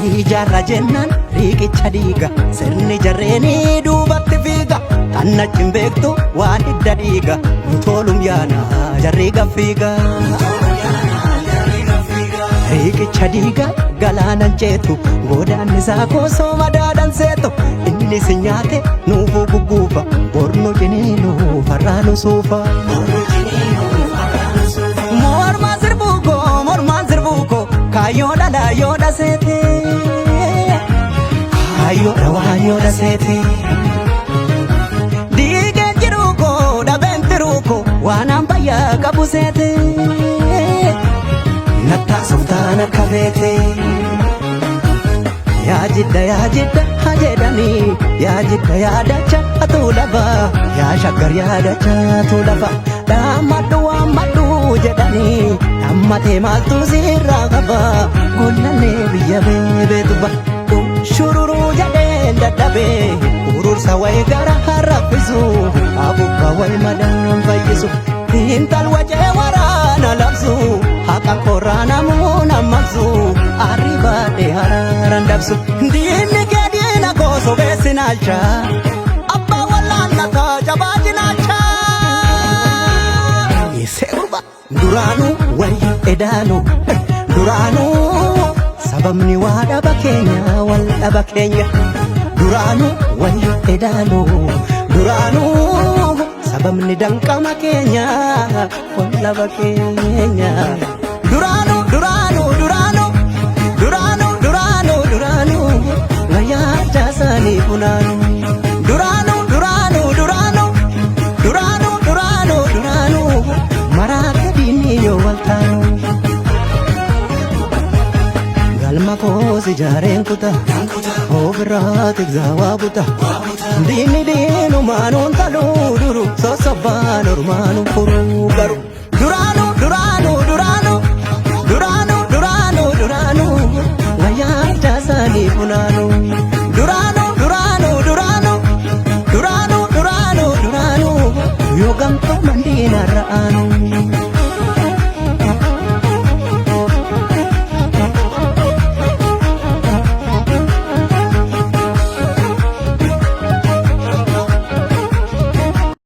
Ijaarra jennaan riiqicha diiga, sirni jarreenii duubatti fiiga. Tannachi hin beektu waan hidda dhiiga, nu toolum yaana jarri gaffiiga. Riiqicha diiga galaanan ceetu, godaanni isaa koosoo madaadan seetu. Inni si nyaate nuufuu gugguufa, bornu ciniinuu farraanu suufa. Mormaan sirbuu koo, mormaan sirbuu koo, kaayyoo dhala yoo dhaseete. Kaayyoo dhawaa yoo dhaseete. Diigeen jiruu koo, dhabeen tiruu koo, waan an bayyaa qabu seete. Nattaa softaan akka feete. Yaa jidda yaa jidda haa jedhanii, yaa jidda yaa dacha atuu lafa, yaa shaggar yaa dacha atuu lafa, dhaammadhu waammadhu jedhanii, dhaammatee maaltu sirraa qaba, gollallee biyya beebeetu ba. Shururuu jedheen dadhabee, urursa wayi gara harraffisu, abuka wayi madaan fayyisu, intal wacee waraana labsu, haqa korraa namuu nammaksu, arribaadhe haraaran dabsu. Diinni kee diina koo sobeessi naalcha, abbaa wallaannataa jabaa jinaacha. Seerba duraanuu wayya edaanuu duraanuu sababni waa dhaba keenya wal dhaba keenya duraanuu wayya edaanuu duraanuu sababni danqama keenya wal dhaba keenya duraanuu duraanuu duraanuu duraanuu duraanuu duraanuu wayyaa jaasaanii funaanuu duraanuu duraanuu duraanuu duraanuu duraanuu duraanuu maraata diinni yoo wal taanu. Galma koos ijaareen kuta, ofirraa tiksaa waa buta. Diinni diinumaan taluu duru, sossobaan ormaan furu.